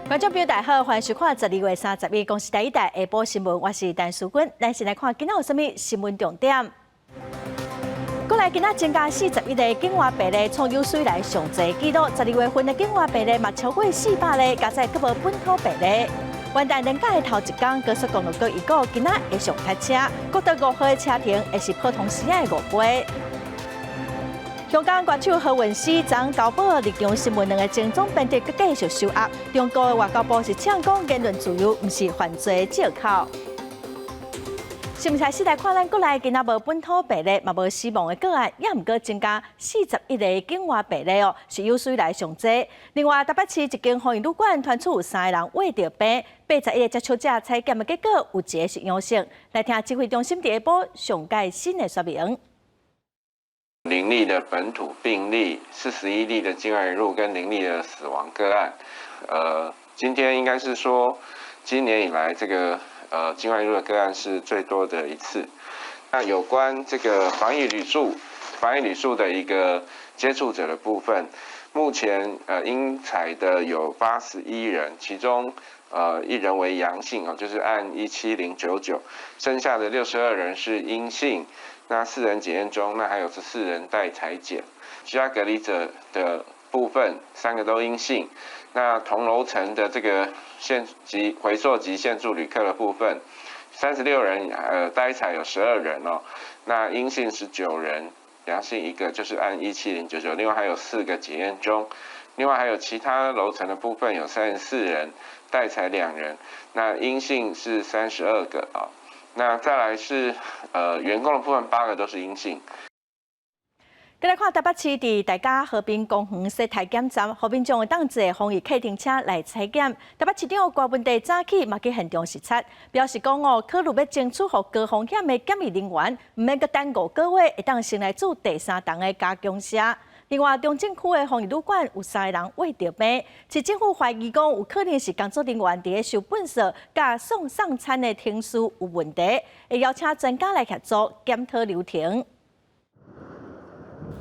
觀眾朋友大家好，歡迎收看12月31公視第一台下晡新聞，我是陳淑君。咱先來看今仔有啥物新聞重點。國內今仔增加41例境外病例，創有史以來上濟紀錄。12月份的境外病例嘛超過400例，加載閣無本土病例。元旦連假的頭一工，高速公路局預告今仔會上塞車，國道5號的車程會是普通時的5倍。香港歌手何韻詩昨交保立場新聞兩個前總編輯閣繼續受壓，中國的外交部是嗆講言論自由，毋是犯罪的藉口。新聞開始來看，咱國內今仔無本土病例，嘛無死亡的個案，也毋過增加41例境外病例哦，是有史以來上濟。另外，台北市一間防疫旅館傳出有三個人穢著病，81個接觸者採檢的結果有一個是陽性。來聽指揮中心佇下晡上蓋新的說明。 0例的本土病例，41例的境外移入跟0例的死亡個案。今天應該是說今年以來這個境外移入的個案是最多的一次。那有關這個防疫旅宿的一個接觸者的部分，目前應採的有81人，其中1人為陽性哦，就是案17099，剩下的62人是陰性。那4人檢驗中，那還有14人待採檢。居家隔離者的部分，3個都陰性。那同樓層的這個現及回溯及現住旅客的部分，36人，待採有12人哦。那陰性19人，陽性1個，就是案17099。另外還有4個檢驗中。另外還有其他樓層的部分有34人，待採2人。那陰性是32個啊。那再來是員工的部分，8個都是陰性。閣來看台北市佇大甲河濱公園設篩檢站，予民眾會當坐防疫客運車來採檢。台北市長柯文哲早起嘛去現場視察，表示講哦，考慮欲爭取予高風險的檢疫人員，毋免閣等5個月，會當先來注第三針的加強劑。另外，中正區的防疫旅館有三個人穢著病，市政府懷疑講有可能是工作人員佇咧收糞埽佮送送餐的程序有問題，會邀請專家來協助檢討流程。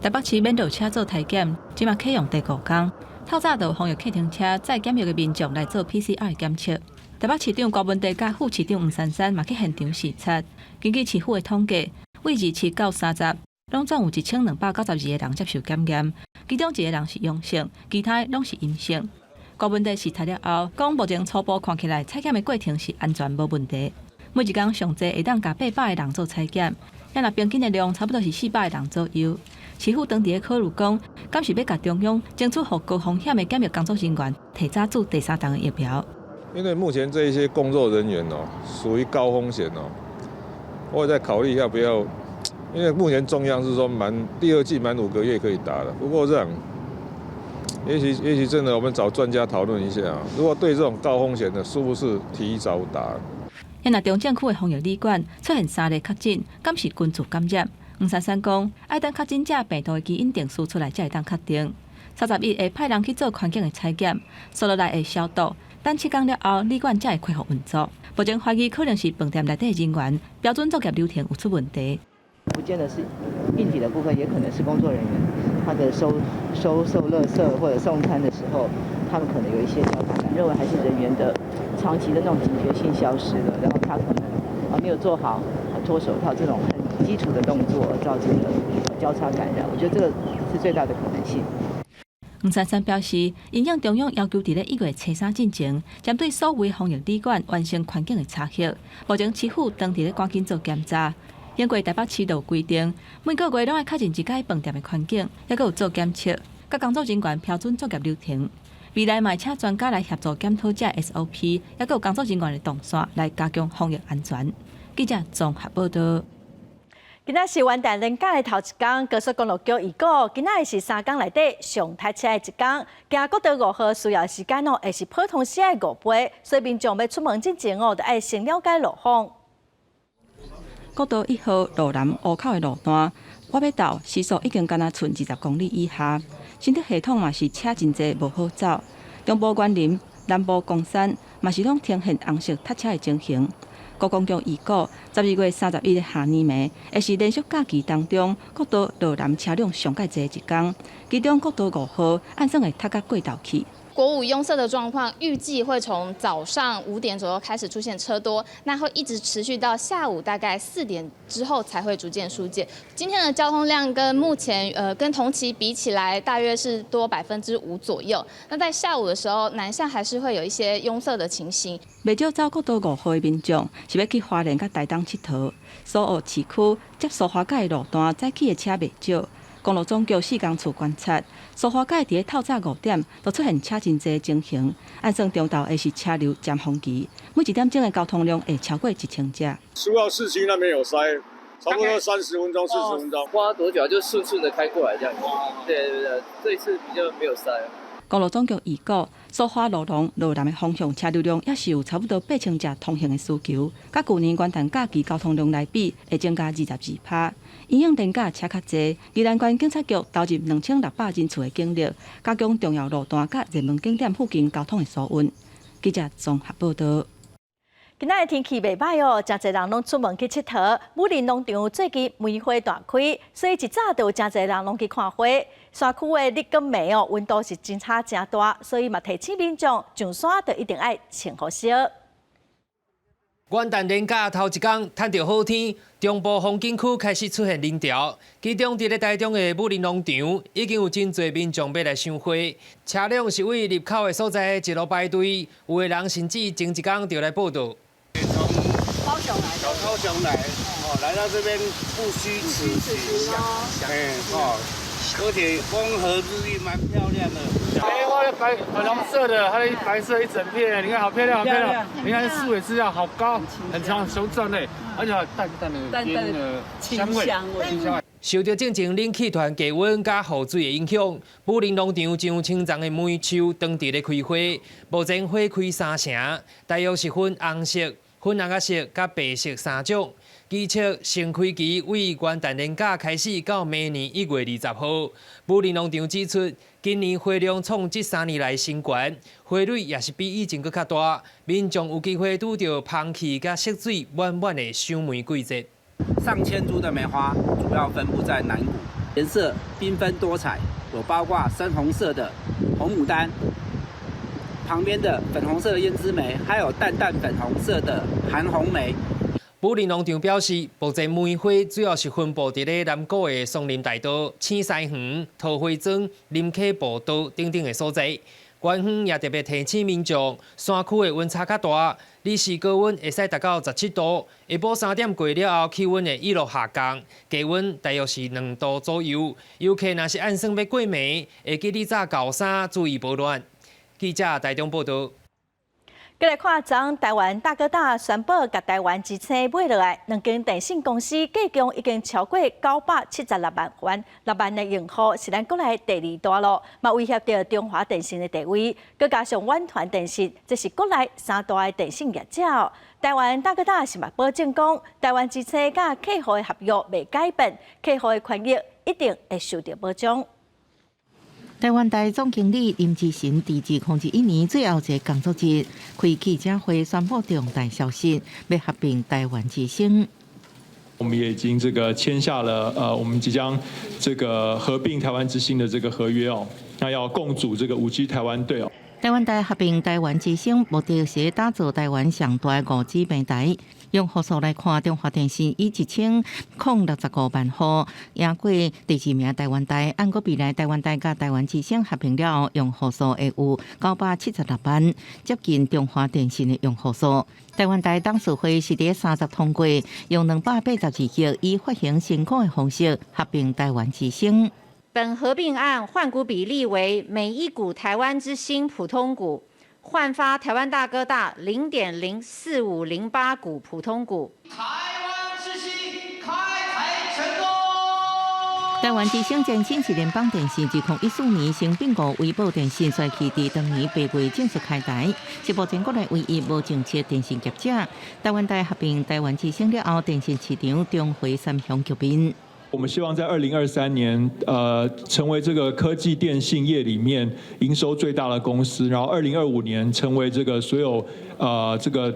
台北市免落車做篩檢，這馬啟用第五工。透早就防疫客運車載檢疫的民眾來做 PCR 檢測。台北市長柯文哲佮副市長黃珊珊嘛去現場視察。根據市府的統計，對27到30，攏總有1292個人接受檢驗，其中一個人是陽性，其他攏是陰性。柯文哲視察了後，講目前初步看起來採檢的過程是安全無問題。每一工上濟會當共800個人做採檢，啊若平均的量差不多是400個人左右。市府當地咧考慮講，敢是欲共中央爭取予高風險的檢疫工作人員提早注第三針的疫苗。因為目前這一些工作人員哦，屬於高風險哦，我也在考慮要不要，因為目前中央是說滿第二劑滿5個月可以打了。不過這樣，也許真的我們找專家討論一下，如果對這種高風險的，是不是提早打？啊若中正區的防疫旅館出現三例確診，敢是群聚感染？黃珊珊講，愛等確診者病毒的基因定序出來，才會當確定。31會派人去做環境的採檢，紲落來會消毒，等7工了後，旅館才會恢復運作。目前懷疑可能是飯店內底人員標準作業流程有出問題。不見得是硬體的部分，也可能是工作人員他的收送垃圾或者送餐的時候，他們可能有一些交叉感，認為還是人員的長期的那種警覺性消失了，然後他可能啊沒有做好脫手套這種很基礎的動作，造成了交叉感染。我覺得這個是最大的可能性。黃珊珊表示，因應中央要求佇咧1月初3進前，針對所有防疫旅館完成環境的查核，目前市府當地咧趕緊做檢查。因為台北市都有規定，每個月攏愛確認一擺飯店的環境，猶閣有做檢測，佮工作人員標準作業流程。未來嘛會請專家來協助檢討這 SOP，猶閣有工作人員的動線來加強防疫安全。記者綜合報道。今仔是元旦連假的頭一工，高速公路局預告，今仔是三工內底上塞車的一工。行國道五號需要時間哦，會是普通時的5倍，所以民眾欲出門之前哦，著愛先了解路況。國道1號路南湖口的路段，我欲到時速已經干焦賰20公里以下。新竹系統嘛是車真濟，無好走。中部員林、南部岡山嘛是攏呈現紅色塞車的情形。國公局預估，12月31的下暝暝，會是連續假期當中國道路南車輛上蓋濟的一工。其中國道5號按算會塞甲過頭去。國五擁塞的狀況，預計會從早上5點左右開始出現車多，那會一直持續到下午大概4點之後才會逐漸疏解。今天的交通量跟目前跟同期比起來，大約是多5%左右。那在下午的時候，南向還是會有一些擁塞的情形。袂少走國道5號的民眾是欲去花蓮佮台東𨑨迌，蘇澳市區接蘇花改的路段載起的車袂少。公路總局四工處觀察，蘇花改佇咧透早5點就出現車真濟的情形，按算中晝會是車流尖峰期，每一點鐘的交通量會超過1000隻。蘇澳市區那邊有塞，差不多30分鐘、40分鐘。花多久就順順的開過來這樣子。對對對，這一次比較沒有塞。公路總局預估，蘇花羅龍羅南的方向車流量也是有差不多8000隻通行的需求，佮舊年元旦假期交通量來比，會增加22%。因應連假車較濟，宜蘭縣警察局投入2600人次的警力，加強重要路段佮熱門景點附近交通的疏運。記者綜合報道。今仔日天氣袂䆀哦，誠濟人攏出門去𨑨迌。武陵農場最近梅花大開，所以一早就有誠濟人攏去看花。山區的日光暝哦，溫度是真差誠大，所以嘛提醒民眾上山就一定愛穿好少。元旦連假頭一工，趁著好天，中部風景區開始出現人潮。其中，佇咧台中的武陵農場，已經有真濟民眾欲來賞花。車輛是對入口的所在一路排隊，有的人甚至前一工就來報到。從高雄來，從高雄來，哦，來到這邊不虛此行，哎，哦，而且風和日麗，蠻漂亮的。梅花白粉紅色的，還有白色一整片，你看好漂亮，好漂亮。你看樹也是這樣，好高，很長，雄壯嘞，而且淡淡的淡淡的香味，清香味。受著進前冷氣團低溫佮雨水的影響，武陵農場上青叢的梅樹當佇咧開花，目前花開三成，大約是分紅色、粉紅仔色佮白色三種。預測盛開期對元旦連假開始到明年1月20號。武陵農場指出，今年花量創這3年來新高，花蕊也是比以前閣較大，民眾有機會拄著芳氣佮色水滿滿的賞梅季節。上千株的梅花主要分布在南谷，顏色繽紛多彩，有包括深紅色的紅牡丹，旁邊的粉紅色的胭脂梅，還有淡淡粉紅色的韓紅梅。武陵農場表示，目前梅花主要是分布佇咧南谷的松林大道、醒獅園、桃花莊、林溪步道等等的所在。官方也特別提醒民眾，山區的溫差較大，日時高溫會使達到17度，下晡3點過了後，氣溫會一路下降，低溫大約是2度左右。遊客若是按算欲過暝，會記得早厚衫，注意保暖。記者台中報道。閣來看，昨昏台灣大哥大宣布共台灣之星買落來，兩間電信公司計共已經超過976萬六萬的用戶，是咱國內第二大囉，嘛威脅著中華電信的地位。閣加上遠傳電信，這是國內三大的電信業者。台灣大哥大是嘛保證講，台灣之星佮客戶的合約袂改變，客戶的權益一定會受著保障。台灣大總經理林志成佇2021年最後一个工作日，開記者會宣布重大消息，欲合併台灣之星。我們也已經這個簽下了，我們即將這個合併台灣之星的這個合約哦，那要共組這個5G 台灣隊哦。台灣大合併台灣之星，目的是打造台灣上大的5G 平台。用戶數來看，中華電信以1065萬戶贏過第二名台灣大。按過未來台灣大佮台灣之星合併了後，用戶數會有976萬，接近中華電信的用戶數。台灣大董事會是佇30通過，用282億以發行新股的方式合併台灣之星。本合併案換股比例為每一股台灣之星普通股換發台灣大哥大0.04508股普通股。台灣之星開台成功。台灣之星前身是聯邦電信，2014年先併購威寶電信，隨去佇當年8月正式開台，是目前國內唯一無政策電信業者。台灣大合併台灣之星了後，電信市場重回三雄局面。我們希望在2023年，成為這個科技電信業裡面營收最大的公司，然後2025年成為這個所有，這個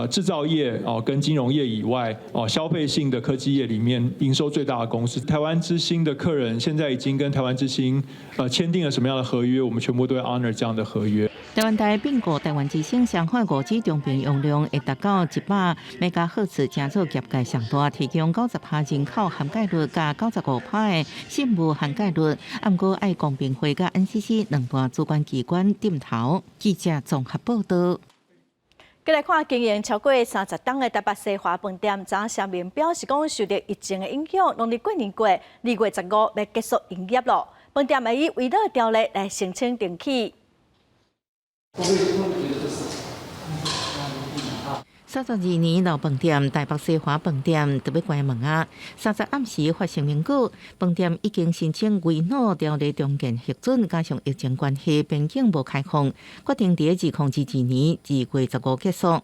製造業哦跟金融業以外哦消費性的科技業裡面營收最大的公司。台灣之星的客人現在已經跟台灣之星，簽訂了什麼樣的合約，我們全部都會 honor 這樣的合約。台灣台併購台灣之星相關5G 中頻容量會達到100兆赫茲，成做業界上大，提供90%人口涵蓋率佮95%的信務涵蓋率。毋過愛公平會佮 NCC 兩大主管機關點頭。記者綜合報道。過來看經營超過30冬的台北西華飯店，昨聲明表示講，受著疫情的影響，農曆過年過2月15欲結束營業囉。飯店會以危老條例來申請重啟。32年老飯店台北西華飯店著欲關門啊！30暗時發聲明稿，飯店已經申請危老條例重建核准，加上疫情關係，邊境無開放，決定佇2022年2月15結束。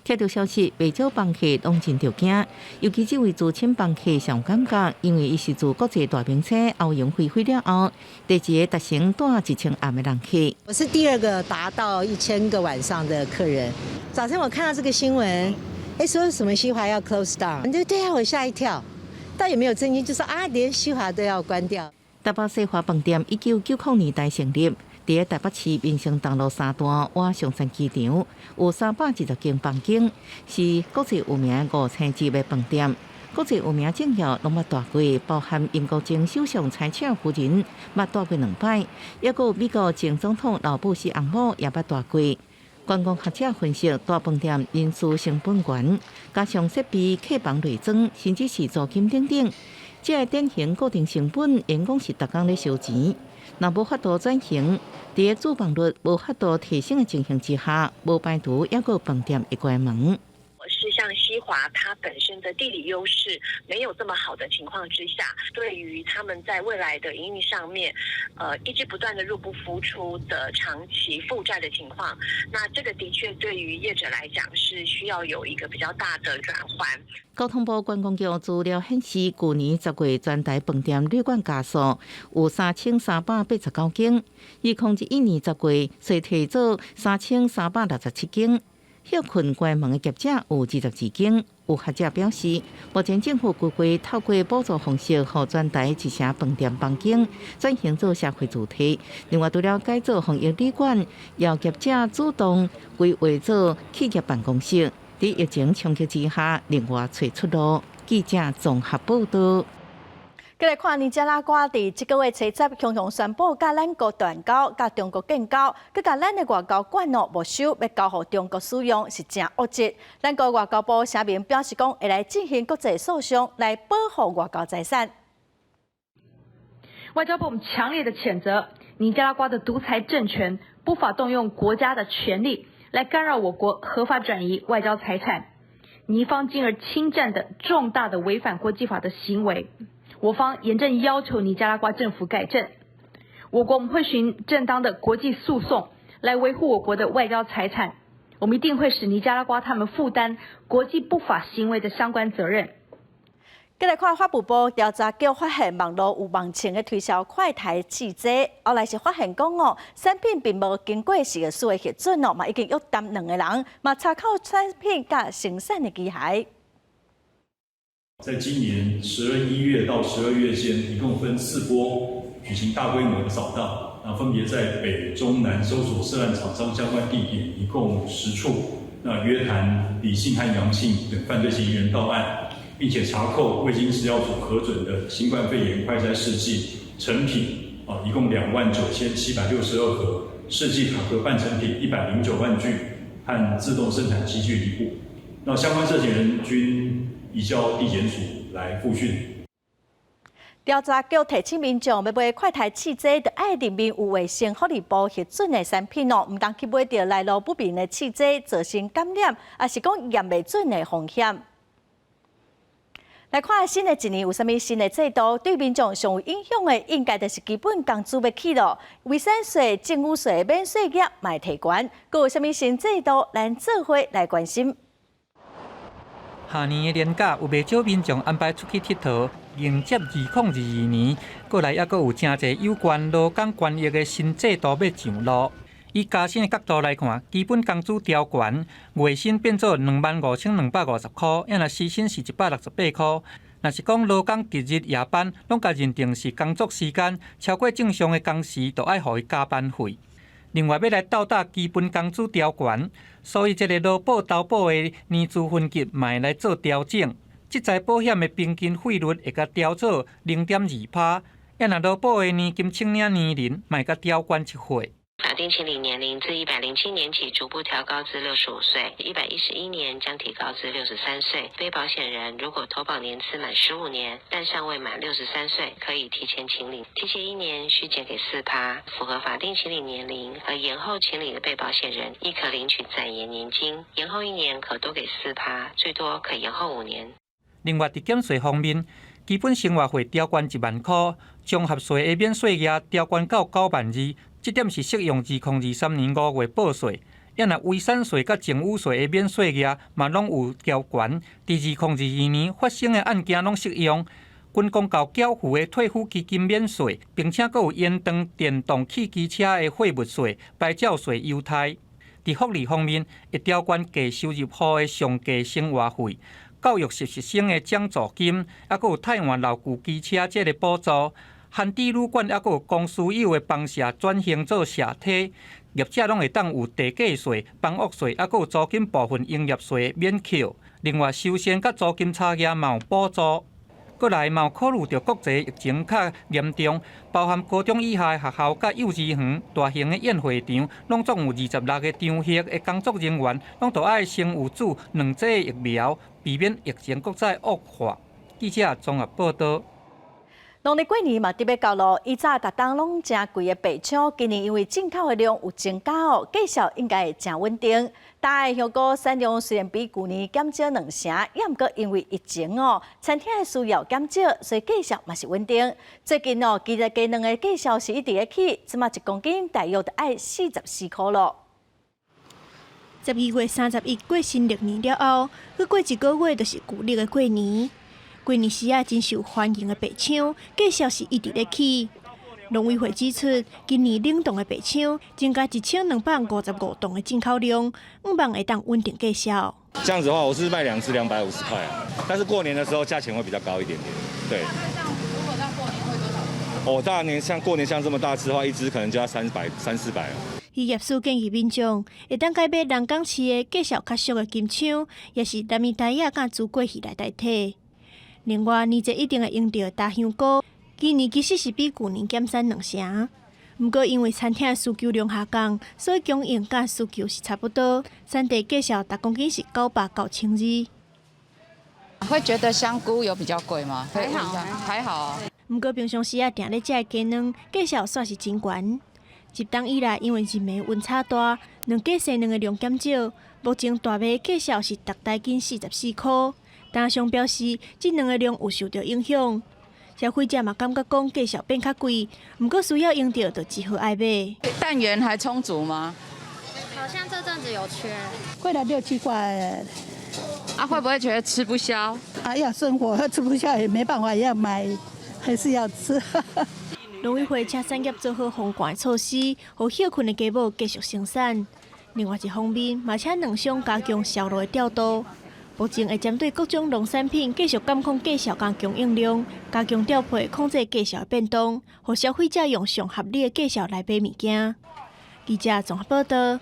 聽著消息，袂少房客攏真著驚，尤其這位資深房客上感覺，因為伊是自國際大明星歐陽菲菲了後，第一個達成蹛1000暗的人客。我是第二個達到1000個晚上的客人。早晨我看到這個新聞，哎，說什麼西華要 close down，對對啊，我嚇一跳，倒也沒有震驚，就說啊，連西華都要關掉。台北西華飯店1990年代成立。佇台北市民生東路三段倚松山機場，有320間房間，是國際有名五星級的飯店。國際有名政要攏捌蹛過，包含英國前首相柴契爾夫人捌蹛過兩擺，抑閣有美國前總統老布希翁某也捌蹛過。觀光學者分析，大飯店人事成本懸，加上設備客房內裝，甚至是租金等等，這个典型固定成本，員工是逐工咧燒錢。若無法度轉型，佇個住房率無法度提升的情形之下，無排除抑閣有飯店會關門。是像西華，它本身的地理優勢沒有這麼好的情況之下，對於他們在未來的營運上面，一直不斷的入不敷出的長期負債的情況，那這個的確對於業者來講是需要有一個比較大的轉換。交通部觀光局資料顯示，舊年10月全台飯店旅館家數有3389間，2021年10月衰退做3367間。歇睏關門的業者有22間。有學者表示，目前政府規劃透過補助方式，予全台一成飯店房間轉型做社會住宅。另外，除了改造防疫旅館，邀業者主動規劃做企業辦公室。佇疫情衝擊之下，另外揣出路。記者綜合報道。過來看尼加拉瓜佇這個月初十，雄雄宣布佮咱國斷交，佮中國建交，閣共咱的外交館哦沒收，欲交予中國使用，是誠惡質。咱國外交部聲明表示講，會來進行國際訴訟來保護外交財產。外交部強烈的譴責尼加拉瓜的獨裁政權不法動用國家的權力來干擾我國合法轉移外交財產，尼方進而侵佔的重大的違反國際法的行為。我方嚴正要求尼加拉瓜政府改正。我國我們會循正當的國際訴訟來維護我國的外交財產。我們一定會使尼加拉瓜他們負擔國際不法行為的相關責任。過來看法務部調查局發現網路有網情的推銷快篩試劑，後來是發現講哦，產品並無經過食藥署的核准哦，嘛已經約談兩个人，嘛查扣產品佮生產的機械。在今年11月到12月間，一共分四波舉行大規模的掃蕩，那分別在北、中、南搜索涉案廠商相關地點，一共10處，那約談李姓和楊姓等犯罪嫌疑人到案，並且查扣未經食藥署核准的新冠肺炎快篩試劑成品啊，一共29,762盒，試劑卡盒半成品109萬具和自動生產機具一部。那相關涉嫌人均移交地檢署來複訊。調查局提醒民眾，欲買快篩試劑，著愛認明有衛生福利部核准的產品哦，毋通去買著來路不明的試劑，造成感染，抑是講驗袂準的風險。來看新的一年有啥物新的制度，對民眾上有影響的，應該就是基本工資欲起囉。遺產稅、贈與稅、免稅額嘛會提懸，閣有啥物新制度，咱做伙來關心。下年的年假有袂少民眾安排出去𨑨迌，迎接2022年，閣來猶閣有誠濟有關勞工權益的新制度欲上路。以加薪的角度來看，基本工資調懸，月薪變做25,250箍，抑若時薪是168箍。若是講勞工值日夜班，攏共認定是工作時間超過正常的工時，就愛予伊加班費。另外，欲來鬥膽基本工資調懸，所以這個勞保投保的年資分級嘛會來做調整。職災保險的平均費率會共調做0.2趴，抑若勞保的年金請領年齡嘛會共調懸一歲。法定請領年齡自107年起逐步調高至65歲，111年將提高至63歲。被保險人如果投保年次滿15年，但尚未滿63歲，可以提前請領，提前一年需減給4趴。符合法定請領年齡而延後請領的被保險人，亦可領取展延年金，延後一年可多給4趴，最多可延後5年。另外，佇減稅方面，基本生活費調懸1萬箍，綜合稅的免稅額調懸到9萬2。這點是適用2023年5月報稅，抑若遺產稅佮贈與稅的免稅額嘛攏有調懸，佇2022年發生的案件攏適用。軍公教繳付的退撫基金免稅，並且閣有延長電動汽機車的貨物稅、牌照稅優待。佇福利方面，會調懸低收入戶的上低生活費、教育實習生的獎助金，猶閣有汰換老舊機車這个補助。番地旅館猶閣有公私有的房舍轉型做社體，業者攏會當有地價稅、房屋稅，猶閣有租金部分營業稅免扣。另外，修繕佮租金差額嘛有補助。閣來嘛有考慮著國際疫情較嚴重，包含高中以下的學校佮幼稚園、大型的宴會場，攏總有26個場域的工作人員，攏著愛先有注兩劑疫苗，避免疫情閣再惡化。記者綜合報導。農曆過年嘛，得欲到囉，以早逐冬攏誠貴的白槍，今年因為進口的量有增加哦，價數應該會誠穩定。大香菇產量雖然比舊年減少兩成，也毋過因為疫情哦，餐廳的需要減少，所以價數嘛是穩定。最近哦，其實雞卵的價數是一直咧起，這馬一公斤大約著愛44箍囉。12月31過新曆年了後，閣過一個月就是舊曆的過年。過年時仔真受歡迎的白槍，價數是一直咧起。農委會指出，今年冷凍的白槍增加1255噸的進口量，向望會當穩定價數。這樣子的話，我是賣兩隻250塊啊，但是過年的時候價錢會比較高一點點。對。如果到過年會多少？哦，大年像過年像這麼大隻的話，一隻可能就要300、三四百。漁業署建議民眾會當改買人工飼的價數較俗的金槍，抑是南美台仔佮珠桂魚來代替。另外，年節一定會用著大香菇，今年其實是比舊年減產兩成。毋過因為餐廳需求量下降，所以供應佮需求是差不多。產地價數逐公斤是900到1200。會覺得香菇有比較貴嗎？還好，還好。毋過平常時仔定咧食的雞卵，價數煞是真懸。入冬以來，因為日暝溫差大，卵雞生卵的量減少，目前大麥價數是逐台斤44箍。廠商表示，這兩个量有受著影響，消費者嘛感覺講價數變較貴，毋過需要用著就只好愛買。蛋源還充足嗎？好像這陣子有缺。貴了六七塊。啊，會不會覺得吃不消？啊，要生活吃不消也沒辦法，要買，還是要吃。農委會請產業做好防寒措施，予歇睏的雞母繼續生產。另外一方面，嘛請卵商加強銷路的調度。目前會針對各種農產品繼續監控價數佮供應量，加強調配，控制價數的變動，予消費者用上合理的價數來買物件。記者綜合報導。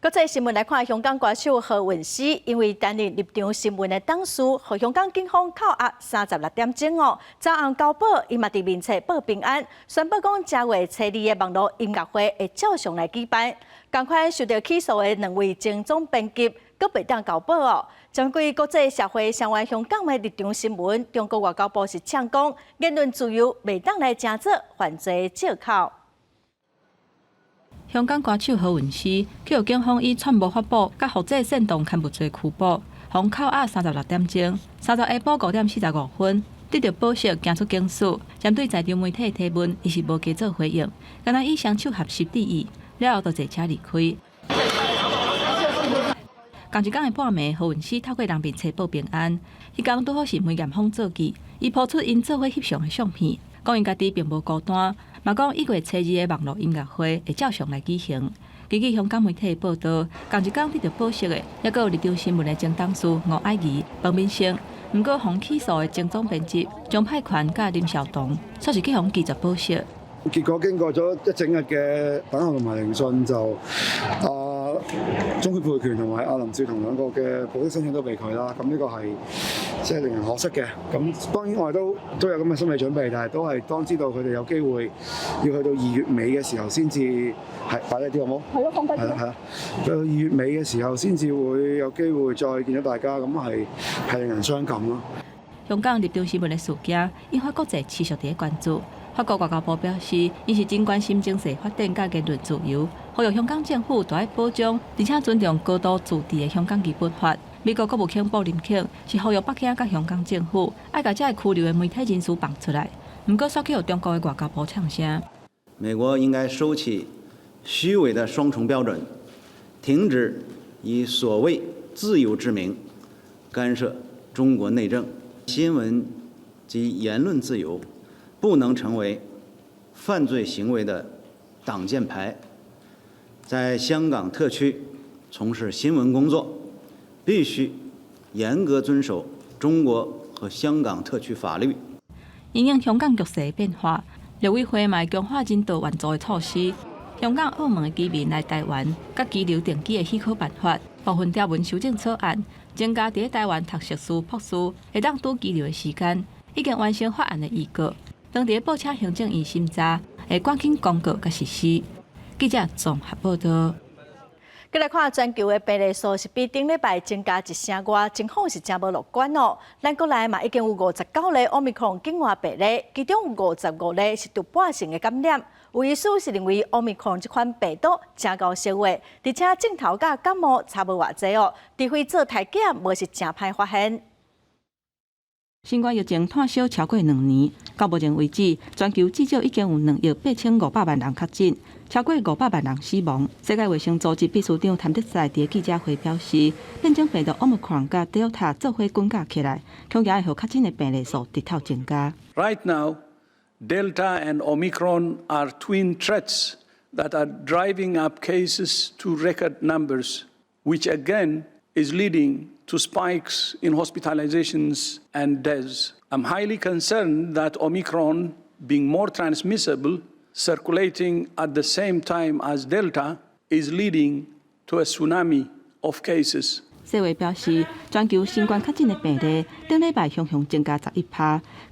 國際新聞來看，香港歌手何韻詩因為擔任立場新聞的董事，予香港警方扣押36點鐘哦。昨暗交保，伊嘛佇面冊報平安，宣布講正月初二的網路音樂會會照常來舉辦。仝款受著起訴的兩位前總編輯，閣袂當交保哦。針對國際社會聲援香港的立場新聞，中國外交部是嗆講言論自由袂當來成做犯罪藉口。香港歌手何韻詩去予警方以串謀發布佮複製煽動刊物罪拘捕，予扣押36點鐘。30下晡5點45分，得著保釋行出警署，針對在場媒體提問，伊是無加做回應，干焦以雙手合十致意，了後就坐車離開。仝一工的半暝，何韻詩透過人面冊報平安。彼工拄好是梅艷芳做記，伊 po 出𪜶做伙翕相的相片，講𪜶家己並無孤單，嘛講1月初2的網路音樂會會照常來舉行。根據香港媒體報道，仝一工得著保釋的，猶閣有立場新聞的前董事吳靄儀、彭敏生。毋過，予起訴的前總編輯張派權佮林紹桐，煞是去予拒絕保釋。結果經過咗一整日嘅等候同埋聆訊，就阿鍾沛權同埋阿林紹桐兩個嘅保釋申請都被拒啦。咁呢個係即係令人可惜嘅。咁當然我哋都有咁嘅心理準備，但係都係當知道佢哋有機會要去到2月尾嘅時候先至係擺低啲好冇？係咯，放低。係啦係啦，去到二月尾嘅時候先至會有機會再見到大家，咁係令人傷感咯。香港立場新聞的事件引發國際持續佇咧關注。法國外交部表示，𪜶是真關心情勢發展佮言論自由，呼籲香港政府著愛保障，而且尊重高度自治的香港基本法。美國國務卿布林肯是呼籲北京佮香港政府愛共這个拘留的媒體人士放出來。毋過，煞去予中國的外交部嗆聲。美國應該收起虛偽的雙重標準，停止以所謂自由之名干涉中國內政。新聞及言論自由不能成為犯罪行為的擋箭牌。在香港特區從事新聞工作，必須嚴格遵守中國和香港特區法律。因應香港局勢的變化，陸委會嘛強化人道援助的措施。香港、澳門的居民來台灣，佮居留登記的許可辦法，部分條文修正草案，增加佇台灣讀碩士、博士會當拄居留的時間，已經完成法案的擬稿，當佇報請行政院審查，會趕緊公告佮實施。記者綜合報道。閣來看全球的病例數是比頂禮拜增加一成外，情況是誠無樂觀哦。咱國內嘛已經有59例奧密克戎境外病例，其中有55例是突破性的感染。有醫師是認為奧密克戎這款病毒誠𠢕相畫，而且症頭佮感冒差無偌濟哦，除非做篩檢，無是誠歹發現。新冠疫情湠燒超過2年，到目前為止，全球至少已經有2億8500萬人確診，超過500萬人死亡。世界衛生組織秘書長譚德塞佇記者會表示，變種病毒奧密克戎佮 Delta 做伙滾架起來，恐驚會予確診的病例數直透增加。 Right now, Delta and Omicron are twin threats that are driving up cases to record numbers, which again is leading to spikes in hospitalizations and deaths. I'm highly concerned that Omicron, being more transmissible, circulating at the same time as Delta, is leading to a tsunami of cases. 世衛表示，全球新冠確診的病例頂禮拜雄雄增加11%，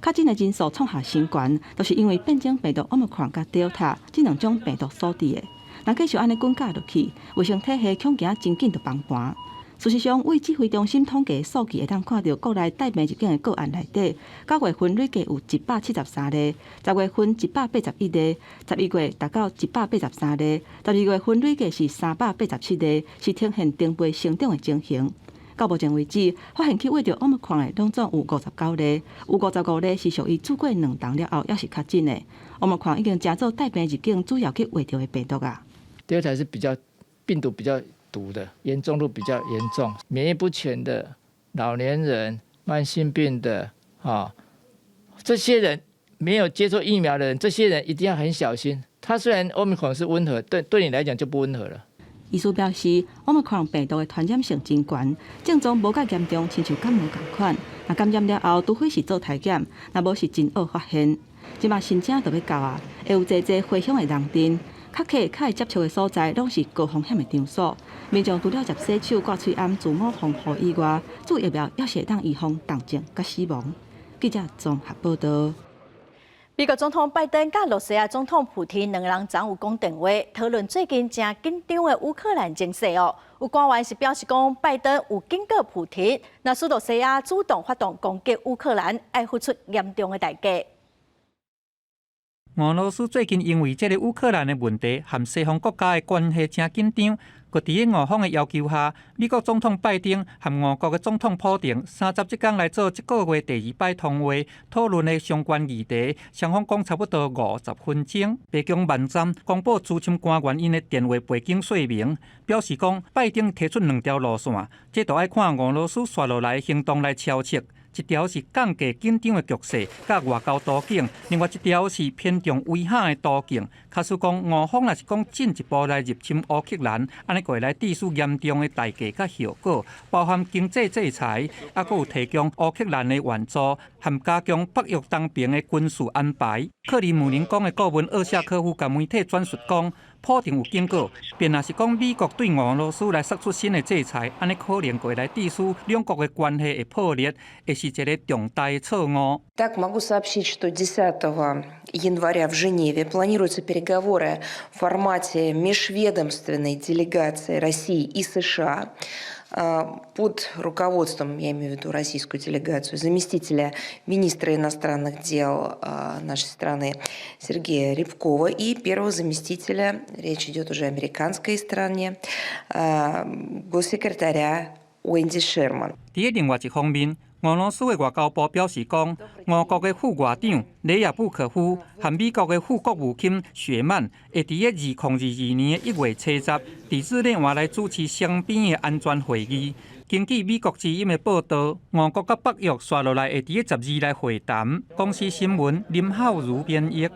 確診的人數創下新懸，就是因為變種病毒奧密克戎佮 Delta 這兩種病毒所致的。若繼續按呢滾架落去，衛生體系恐驚真緊就崩盤。事實上，對指揮中心統計數據會當看著，國內帶病入境的個案內底，9月份累計有173例，10月份181例，11月達到183例，12月份累計是387例，是呈現成倍成長的情形。到目前為止，發現去穢著奧密克戎的，攏總有59例，有55例是屬於注過兩針了後，猶是確診的。奧密克戎已經成做帶病入境主要去穢著的病毒啊。 Delta 是比較病毒比較毒的，嚴重度比較嚴重，免疫不全的老年人、慢性病的啊，這些人沒有接種疫苗的人，這些人一定要很小心。他雖然奧密克戎是溫和，對你來講就不溫和了。醫師表示，奧密克戎病毒的傳染性真懸，症狀無蓋嚴重，親像感冒仝款。若感染了後，除非是做篩檢，若無是真惡發現。這馬新正就欲到啊，會有濟濟回鄉的人陣。較客較會接觸的所在，攏是高風險的場所。民眾除了食洗手、掛喙罨、自我防護以外，注疫苗猶是會當預防重症佮死亡。記者綜合報道。美國總統拜登佮羅西亞總統普丁兩个人昨有講電話，討論最近誠緊張的烏克蘭情勢哦。有官員是表示講，拜登有警告普丁，若是羅西亞主動發動攻擊烏克蘭，愛付出嚴重的代價。俄羅斯最近因為這个烏克蘭的問題，和西方國家的關係誠緊張。閣佇咧俄方的要求下，美國總統拜登和俄國的總統普丁30這工來做這個月第二擺通話，討論的相關議題，雙方講差不多50分鐘。白宮網站公布資深官員𪜶的電話背景說明，表示講拜登提出兩條路線，這都愛看俄羅斯紲落來行動來敲測。一條是降低緊張的局勢，佮外交途徑；另外一條是偏重威嚇的途徑。假使講俄方若是講進一步來入侵烏克蘭，按呢會來致使嚴重的代價佮後果，包含經濟制裁，猶閣有提供烏克蘭的援助，含加強北約東邊的軍事安排。克里姆林宮的顧問奧夏科夫共媒體轉述講，普丁有警告，便若是講美國對俄羅斯來釋出新的制裁，按呢可能會來致使兩國的關係會破裂，會是一個重大的錯誤。 Так, могу сообщить, что 10 января в Женеве планируются переговоры в формате межведомственной делегации России и США под руководством, я имею в виду российскую делегацию, заместителя министра иностранных дел нашей страны Сергея Рябкова и первого заместителя, речь идет уже о американской стороне, госсекретаря Уэнди Шерман. 佇另外一方面，俄羅斯的外交部表示講，俄國的副外長雷亞布科夫和美國的副國務卿雪曼會佇2022年1月70，佇日內瓦來主持雙邊的安全會議。根據美國之音的報道，俄國佮北約紲落來會佇12來會談。公視新聞林浩如編譯。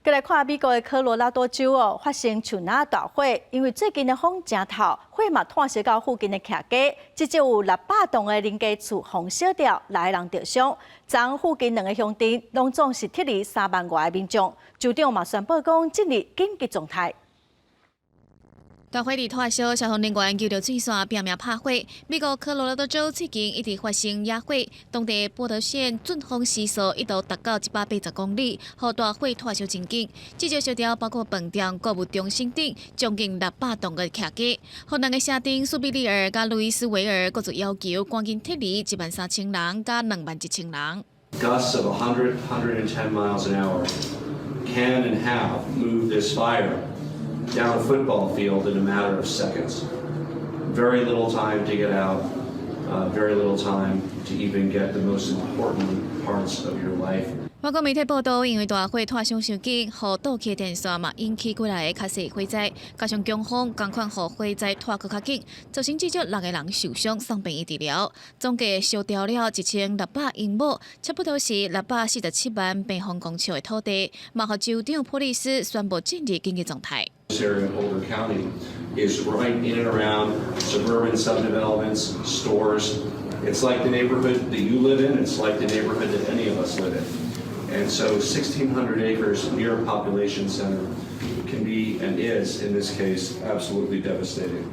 閣來看美國的科羅拉多州哦，發生樹林大火，因為最近的風誠透，火嘛湠燒到附近的徛家，至少有600棟的人家厝予燒掉，六个人著傷。昨附近兩個鄉鎮攏總是撤離3萬外个民眾，州長嘛宣布講進入緊急狀態。大火佇湠燒，消防人員救著水線拚命拍火。美國科羅拉多州最近一直發生野火，當地波德縣陣風時速一度達到180公里，予大火湠燒真緊。至少燒掉包括飯店、購物中心等將近600棟的徛家。予兩个城鎮蘇必利爾佮路易斯維爾閣要求趕緊撤離1萬3000人佮2萬1千人。 Gusts of 100, 110 miles an hour can and have moved this fire down a football field in a matter of seconds. Very little time to get out, very little time to even get the most important parts of your life. 外國媒體報道，因為大火湠傷傷緊，予倒去電線嘛引起幾來个較細火災，加上強風，仝款予火災湠閣較緊，造成至少六個人受傷，送病院治療。總計燒掉了1600英畝，差不多是647萬平方公尺的土地。嘛予州長普利斯宣布進入緊急狀態。 This area of Boulder County is right in and around suburban subdevelopments, stores. It's like the neighborhood that you live in. It's like the neighborhood that any of us live in. And so 1,600 acres near a population center can be, and is, in this case, absolutely devastating.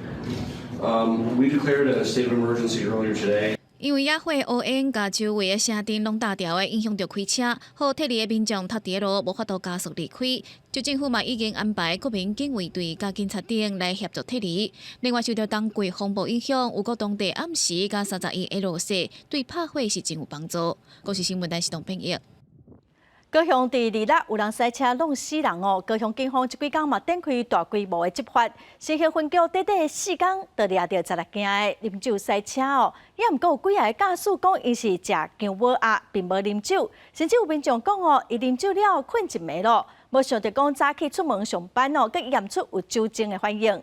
We declared a state of emergency earlier today. 因為野火烏煙共周圍的城鎮攏焦掉的，影響著開車，予撤離的民眾塞佇路，無法度加速離開。州政府嘛已經安排國民警衛隊佮警察等來協助撤離。另外，受著冬季風暴影響，預估當地暗時佮31 L 雪，對拍火是真有幫助。公視新聞台是董編譯。高雄佇二六有人駛車挵死人哦！高雄警方這幾工嘛展開大規模的執法，新興分局短短4工就掠著16件的啉酒駛車哦。也毋過有幾个駕駛講𪜶是食姜母鴨，並無啉酒，甚至有民眾講哦，伊啉酒了睏一暝咯，無想著講早起出門上班哦，閣驗出有酒精的反應。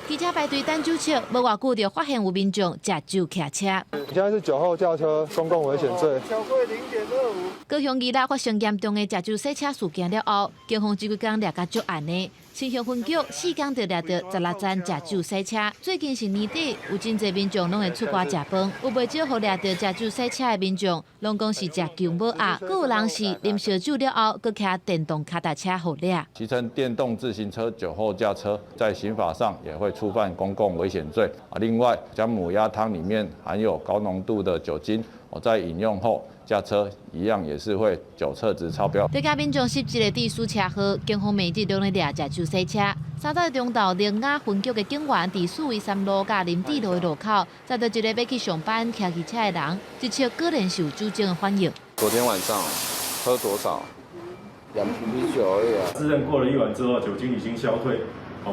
汽車排隊等酒測，無偌久就發現有民眾食酒騎車。現在是酒後駕車，公共危險罪。超過0.25。高雄二六發生嚴重的食酒駛車事件了後，警方這幾工掠甲足絚的。新興分局4工就掠著16宗食酒駛車。最近是年底，有真濟民眾攏會出外食飯，有袂少予掠著食酒駛車的民眾，攏講是食姜母鴨，閣有人是啉燒酒了後，閣騎電動跤踏車予掠。騎乘電動自行車酒後駕車，在刑法上也會觸犯公共危險罪啊。另外，薑母鴨湯裡面含有高濃度的酒精，我在飲用後駕車一樣也是會酒測值超標。這家民眾實質的致死車禍，警方每日攏咧掠食酒駛車。30日中晝，苓雅分局的警員佇四維三路佮林志路的路口，載著一个欲去上班騎機車的人，一測果然是有酒精的反應。昨天晚上喝多少？兩瓶啤酒而已啊。自認過了一晚之後，酒精已經消退，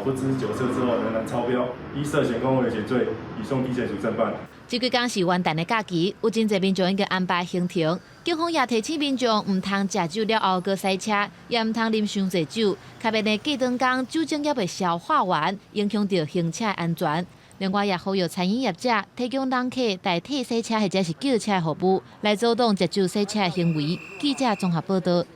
不知酒測之後仍然超標，依涉嫌公共危險罪，移送地檢署偵辦。這幾工是元旦的假期，有真濟民眾已經安排行程。警方也提醒民眾，毋通食酒了後閣駛車，也毋通啉傷濟酒，較免呢過長工酒精猶未消化完，影響著行車安全。另外，也呼籲餐飲業者提供人客代替洗車或者是叫車服務，來阻擋食酒洗車的行為。記者綜合報道。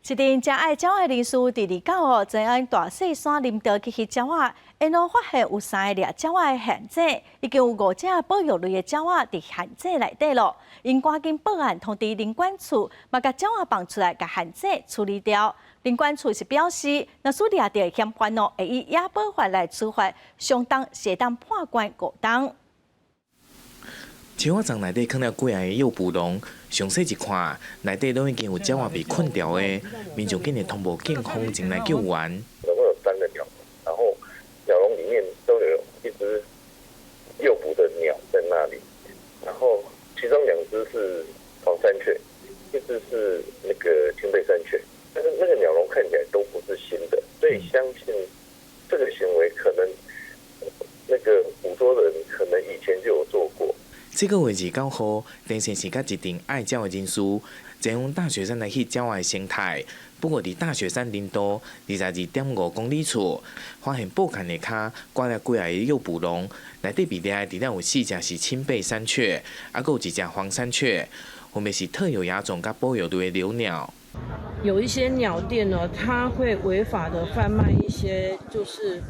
一陣誠愛鳥的人士，佇29號前往大細山林道去翕鳥仔，沿路發現有三個掠鳥仔的陷阱，已經有五隻保育類的鳥仔佇陷阱內底囉。𪜶趕緊報案通知林管處，嘛共鳥仔放出來，共陷阱處理掉。林管處是表示，若是掠著嫌犯哦，會以野保法來處罰，相當會當判關5冬。鳥仔叢內底囥了幾仔个誘捕籠，詳細一看，內底攏已經有鳥仔被困牢的，民眾緊急通報警方前來救援。總共有三個鳥籠，然後鳥籠裡面都有一隻誘捕的鳥在那裡，然後其中兩隻是黃山雀，一隻是那個青背山雀，但是那個鳥籠看起來都不是新的，所以相信這個行為可能那個捕捉的人可能以前就有做過。這個月29號，陳先生佮一陣愛鳥的人士前往大雪山來翕鳥仔的生態。不過，佇大雪山林道22.5公里處，發現布坎下跤掛了幾仔個誘捕籠，內底被掠的除了有四隻是青背山雀，猶閣有一隻黃山雀，分別是特有亞種佮保育類的留鳥。有一些鳥店呢，它會違法的販賣一些就是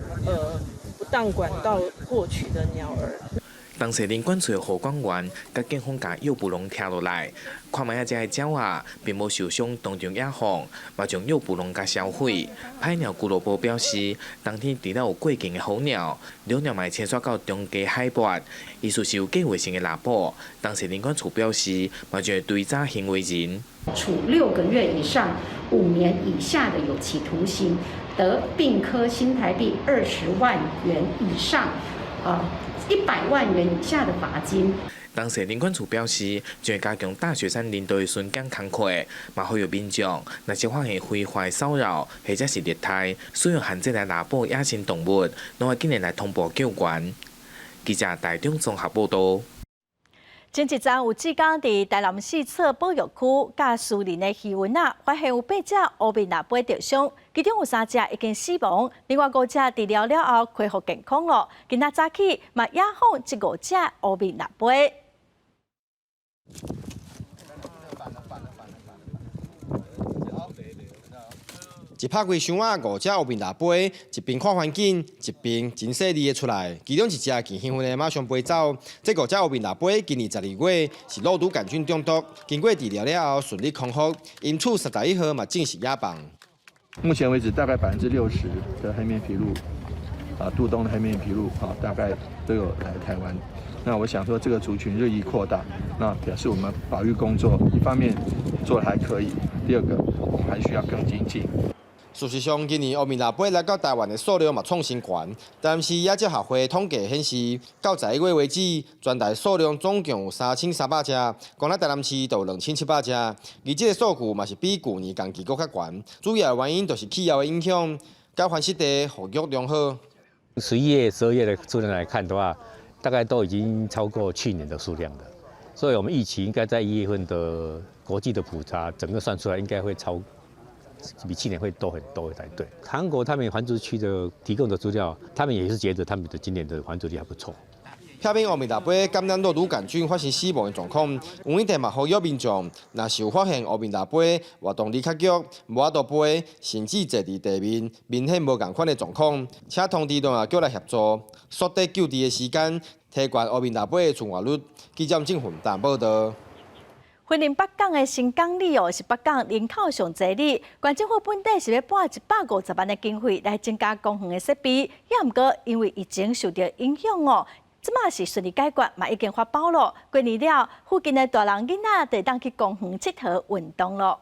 不當管道獲取的鳥兒。當時林管處的護管員佮警方共誘捕籠拆落來，看覓仔這个鳥仔並無受傷，當場野放，嘛將誘捕籠共銷毀。歹鳥俱樂部表示，當天除了有過境的候鳥，留鳥嘛會遷徙到中低海拔，意思是有計劃性的獵捕。當時林管處表示，嘛將會追查行為人，處6個月以上5年以下的有期徒刑，得併科新台幣20萬元以上，100萬元以下的罰金。當時林管處表示，將會加強大雪山林道的巡檢工課，嘛呼籲民眾，若是發現非法騷擾或者是虐待，使用陷阱來獵捕野生動物，攏愛緊來來通報救援。記者台中綜合報道。前一陣有志工佇台南四處保育區佮私人的魚塭仔，發現有八隻烏面蜊飛著傷，其中有三隻已經死亡，另外五隻治療了後恢復健康囉。今仔早起嘛野放這五隻烏面蜊飛。一拍開箱仔，五隻烏面蜊飛，一邊看環境，一邊真細膩的出來。其中一隻真興奮的馬上飛走。這五隻烏面蜊飛今年12月是肉毒桿菌中毒，經過治療了後順利康復，因此31號嘛正式野放。目前為止，大概60%的黑面琵鷺，啊，渡冬的黑面琵鷺啊，大概都有來台灣。那我想說，這個族群日益擴大，那表示我們保育工作一方面做得還可以，第二個我們還需要更精進。事實上，今年烏面蜊飛來到台灣的數量嘛創新高。但是野鳥學會統計顯示，到11月為止，全台數量總共有3300隻，光佇台南市就有2700隻。而這個數據嘛是比舊年同期閣較懸，主要的原因就是氣候的影響，佮繁殖地復育良好。 11月、12月的數量來看的話，大概都已經超過去年的數量了。所以我們預期應該在1月份的國際的普查，整個算出來應該會超。比去年會多很多才對。韓國他們繁殖區的提供的資料，他們也是覺得他們的今年的繁殖率還不錯。避免烏面蜊飛感染肉毒桿菌發生死亡的狀況，黃一地嘛呼籲民眾，若是有發現烏面蜊飛活動力較強、無法度飛，甚至坐佇地面明顯無仝款的狀況，請通知農業局來協助，縮短救治的時間，提懸烏面蜊飛的存活率。記者鄭雲達報道。雲林北港的新港里哦，是北港人口上濟里。縣政府本底是欲撥150萬的經費來增加公園的設備，也毋過因為疫情受著影響哦，這馬是順利解決，嘛已經發包囉。過年了，附近的大人囡仔就會當去公園𨑨迌運動囉。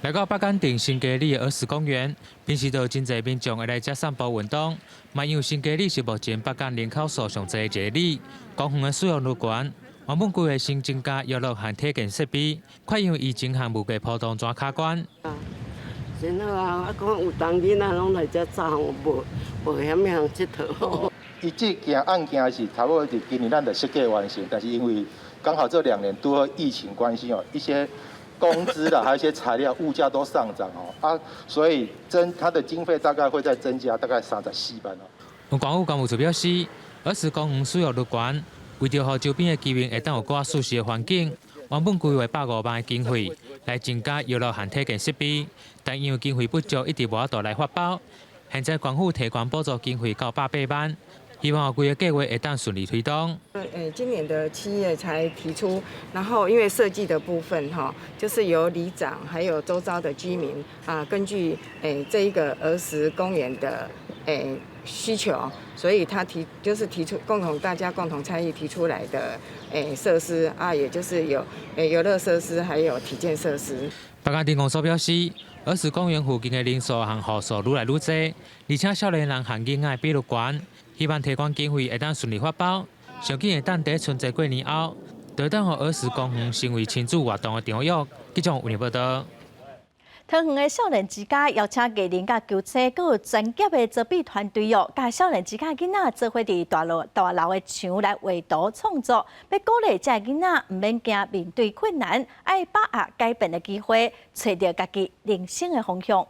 來到北港鎮新家里的兒時公園，平時都有真濟民眾會來遮散步運動。嘛因為新家里是目前北港人口數上濟的一個里，公園的使用率懸。原本規劃先增加遊樂和體健設備，卻因為疫情和物價波動轉卡關。真好啊！啊，講有當囡仔攏來遮走，無無啥物通𨑨迌。伊這件案件是差不多佇今年咱就設計完成，但是因為剛好這2年拄好疫情關係哦，一些工資啦，還有一些材料物價都上漲哦，啊，所以增它的經費大概會再增加大概34萬哦。縣府工務處表示，鵝石公園使用率懸，為著予周邊的居民會當有較舒適的環境，原本規劃105萬的經費來增加遊樂和體健設備，但因為經費不足，一直無法度來發包。現在縣府提懸補助經費到108萬，希望規个計劃會當順利推動。今年的7月才提出，然後因為設計的部分哈，就是由里長還有周遭的居民啊，根據這一個鵝石公園的需求，所以他提就是提出共同大家共同參與提出來的設施啊，也就是有遊樂設施，還有體健設施。北港鎮公所表示，鵝石公園附近的人數和戶數愈來愈濟，而且少年人和囡仔比率懸，希望提懸經費會當順利發包，上緊會當佇春節過年後，就會當予鵝石公園成為親子活動的場域。記者為您報道。桃園的少年之家邀請藝人佮球星，閣有專業的造筆團隊哦，佮少年之家囡仔做伙佇大樓的牆來畫圖創作，欲鼓勵這个囡仔毋免驚面對困難，愛把握改變的機會，揣著家己人生的方向。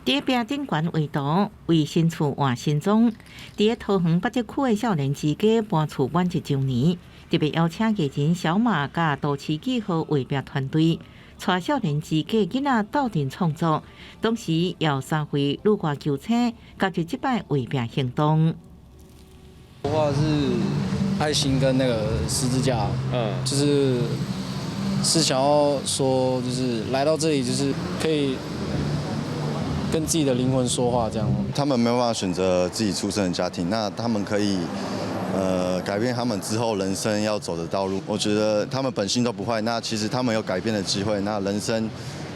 佇壁頂懸畫圖，為新厝換新裝。佇桃園八德區的少年之家搬厝滿一週年，特別邀請藝人小馬佮都市記號畫壁團隊，帶少年之家囡仔鬥陣創作，同時邀三位旅外球星加入這擺畫壁行動。畫是愛心跟那個十字架，就是想要說，就是來到這裡，就是可以跟自己的靈魂說話，這樣。他們沒有辦法選擇自己出生的家庭，那他們可以改變他們之後人生要走的道路。我覺得他們本性都不壞，那其實他們有改變的機會。那人生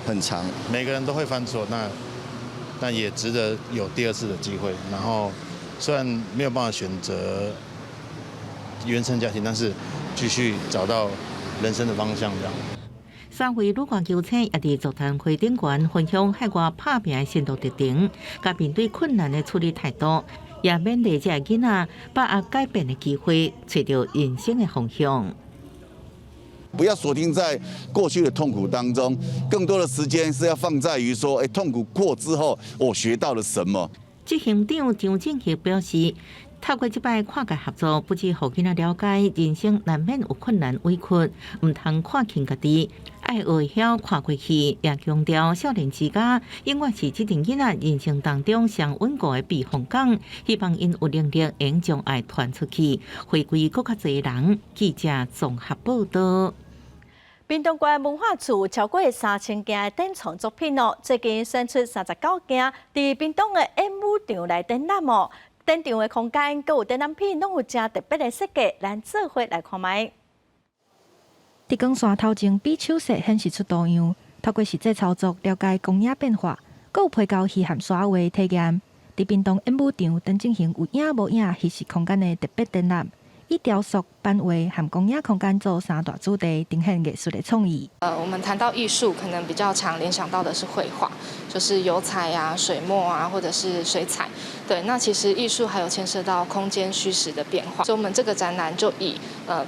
很長，每個人都會犯錯，那也值得有第二次的機會。然後雖然沒有辦法選擇原生家庭，但是繼續找到人生的方向，這樣。三位旅外球星也佇座談會頂懸分享海外拍拚的心路歷程，佮面對困難的處理態度，也勉勵這个囡仔把握改變的機會，揣著人生的方向。不要鎖定在過去的痛苦當中，更多的時間是要放在於說，痛苦過之後，我學到了什麼？執行長張正協表示，透過這擺跨界合作，不只予囡仔了解人生難免有困難委屈，毋通看輕家己，愛會曉跨過去。也強調少年之家永遠是這陣囡仔人生當中上穩固的避風港，希望𪜶有能力會將愛傳出去，回歸閣較濟人。記者綜合報道。屏東縣文化處超過3000件的典藏作品哦，最近選出39件，佇屏東的演武場來展覽哦。展場的空間，閣有展覽品，攏有誠特別的設計，咱做伙來看覓。佇光線頭前比手勢顯示出圖樣，透過實際操作了解光影變化，閣有皮膠戲和沙畫體驗。佇屏東演武場正進行有影無影虛實空間的特別展覽。以雕塑、版畫和光影空間做三大主題，呈現藝術的創意。我們談到藝術，可能比較常聯想到的是繪畫，就是油彩啊、水墨啊，或者是水彩。對，那其實藝術還有牽涉到空間虛實的變化，所以我們這個展覽就以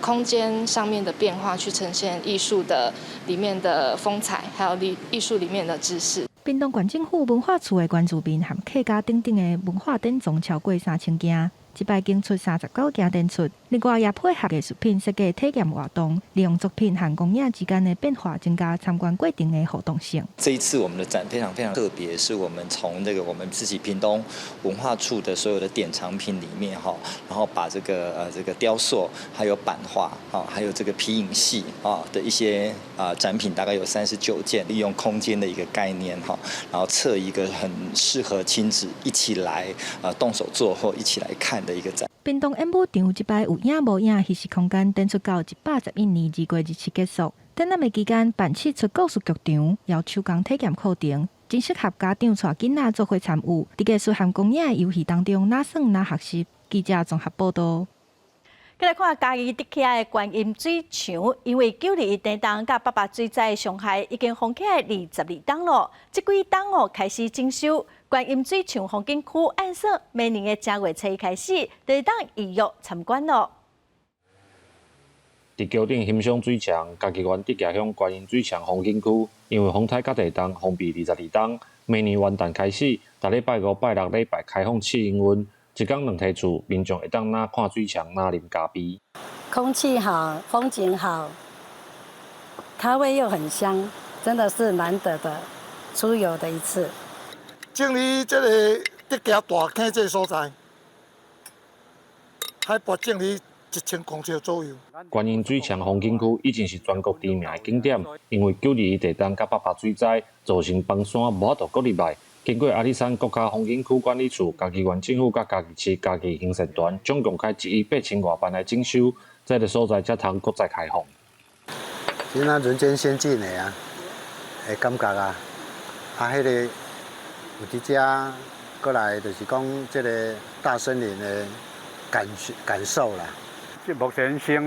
空間上面的變化去呈現藝術的裡面的風采，還有藝術裡面的知識。屏東縣政府文化處的原住民和客家等等的文化典藏超過3000件。這擺揀出39件展出，另外也配合藝術品設計體驗活動，利用作品和光影之間的變化，增加參觀過程的互動性。這一次我們的展非常非常特別，是我們從這個我們自己屏東文化處的所有的典藏品裡面哈，然後把這個雕塑、還有版畫啊，還有這個皮影戲啊的一些啊展品，大概有39件，利用空間的一個概念哈，然後設一個很適合親子一起來啊動手做或一起來看的一個展。屏東演武場這擺有影無影虛實空間展出到111年2月27結束。展覽的期間辦七出故事劇場，有手工體驗課程，真適合家長帶囡仔做伙參與。佇藝術和光影的遊戲當中，哪耍哪學習。記者綜合報道。閣來看嘉義竹崎的觀音水牆，因為9·21地動佮八八水災傷害，已經封起來22冬囉。這幾冬哦開始整修觀音水牆風景區，按說明年的正月初一開始，就會當預約參觀囉。佇橋頂欣賞水牆，嘉義縣竹崎鄉觀音水牆風景區，因為風颱佮地動封閉22冬，明年元旦開始，逐禮拜五、拜六禮拜開放試營運，一工兩梯次，民眾會當若看水牆，若啉咖啡。空氣好，風景好，咖啡又很香，真的是難得的出遊的一次。正佇這個德行大坑這個所在，海拔正佇1000公尺左右。觀音水牆風景區以前是全國知名的景點，因為9·21地震佮八八水災，造成崩山無法度閣入來。經過阿里山國家風景區管理處、嘉義縣政府佮嘉義市嘉義行善團，總共開1億8千外萬來整修，這个所在才通閣再開放。真啊，人間仙境的啊，的感覺啊，啊，彼个有佇遮過來，就是講這个大森林的感受啦。這目前先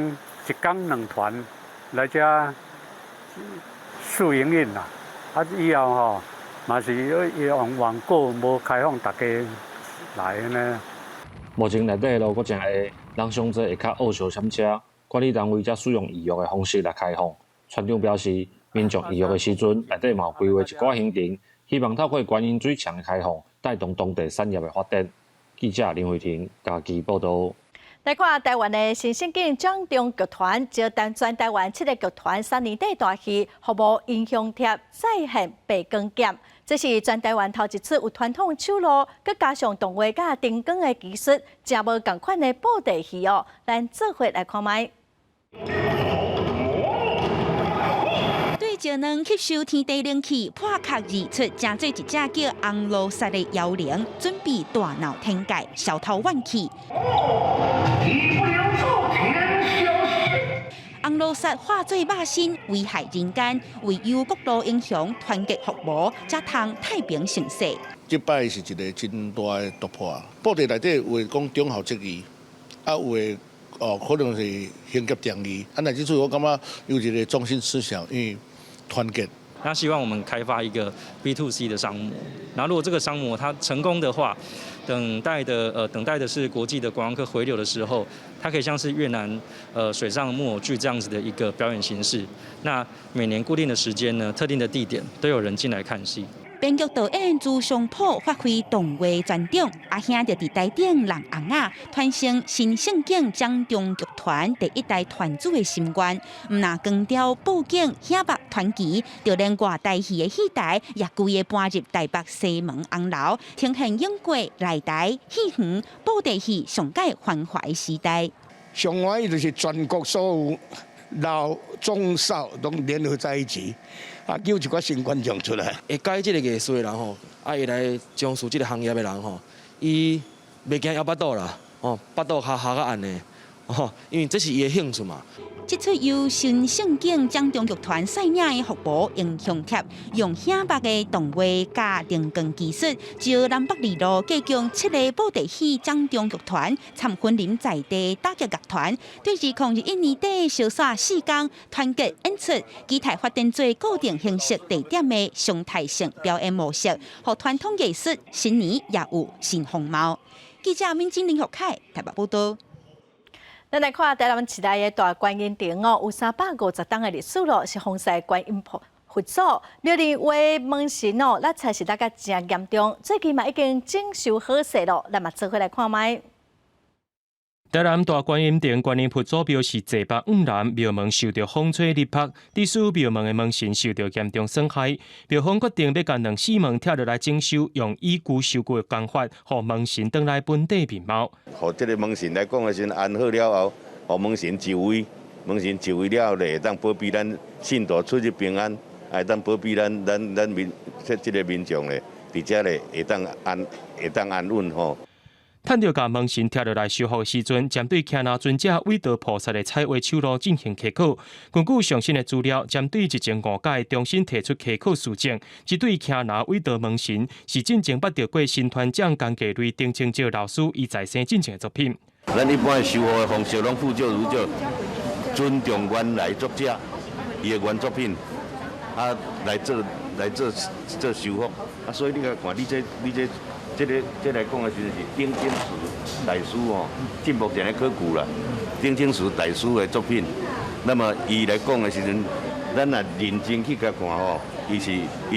一工兩團來遮試營運啦，啊以後吼嘛是要用網購無開放大家來呢。目前內底的路閣誠狹，人上濟會較惡相閃車，管理單位才使用預約的方式來開放。村長表示，民眾預約的時陣，內底嘛有規劃一寡行程，希望透過觀音水牆的開放，帶動當地產業的發展。記者林慧婷嘉義報導。來看台灣的新盛景掌中劇團，招全台灣七个劇團3年底大戲《服部英雄帖》再現白光劍。這是全台灣頭一次有傳統手路，閣加上動畫佮燈光的技術，誠無仝款的布袋戲哦。咱做伙來看覓。對石卵吸收天地靈氣，破殼而出，成做一隻叫紅羅剎的妖靈，準備大鬧天界，消偷怨氣。紅羅剎化做肉身，危害人間，唯有各路英雄團結伏魔，才通太平盛世。這擺是一个真大的突破。布袋內底有的講忠孝節義，啊有的哦可能是行俠仗義。啊，那這次我感覺有一个中心思想，因為團結。那希望我們開發一個 B to C 的商模，然後如果這個商模它成功的話，等待的是國際的觀光客回流的時候，它可以像是越南水上木偶劇這樣子的一個表演形式。那每年固定的時間呢，特定的地點都有人進來看戲。編劇導演朱松甫發揮動畫專長，阿兄就佇台頂弄尪仔，傳承新盛景掌中劇團第一代團主的心願。毋但光雕布景、響目傳奇，就連外台戲的戲台也規个搬入台北西門紅樓，呈現永過內台戲園布袋戲上蓋繁華的時代。上歡喜就是全國所有老中少攏聯合在一起。啊，叫一寡新觀眾出來。會改這个藝術的人吼，啊，會來從事這个行業的人吼，伊袂驚枵腹肚啦，哦，腹肚較較較按的，哦，因為這是伊的興趣嘛。這齣由新盛景掌中劇團率領的服部英雄帖，用響目的動畫佮燈光技術，招南北二路計共七个布袋戲掌中劇團參分臨在地打擊樂團，對2021年底相煞4工團結演出，期待發展做固定形式地點的常態性表演模式，予傳統藝術新年也有新風貌。記者敏晶林玉凱台北報導。咱來看台南市內的大觀音亭哦，有350冬的歷史咯，是奉祀觀音佛祖。廟裡的門神哦，甩漆是甩甲誠嚴重，最近嘛已經整修好勢咯。咱嘛做伙來看覓。台南大觀音亭觀音佛祖廟是坐北向南，廟門受著風吹日曝，致使廟門的門神受著嚴重損害。廟方決定欲共兩四門拆落來整修，用以舊修舊的工法，予門神轉來本底面貌。予這个門神來講的時陣，安好了後，予門神就位，門神就位了後，就會當保庇咱信徒出入平安，會當保庇咱民這个民眾咧，佇遮咧會當安穩吼。趁著共門神拆落來修復的時陣，針對騎馬尊者偉德菩薩的彩畫手路進行稽考。根據上新的資料，針對一前五屆重新提出稽考書證，這對騎馬偉德門神是進前捌得過新團獎江繼瑞丁清照老師伊在生進前的作品。咱一般的修復的方式，攏復舊如舊，尊重原來作者伊的原作品，啊來做修復。啊，所以你共看，你這。這來講的時陣是丁清慈大師哦，進目前咧考據啦。丁清慈大師的作品，那麼伊來講的時陣，咱若認真去共看吼，伊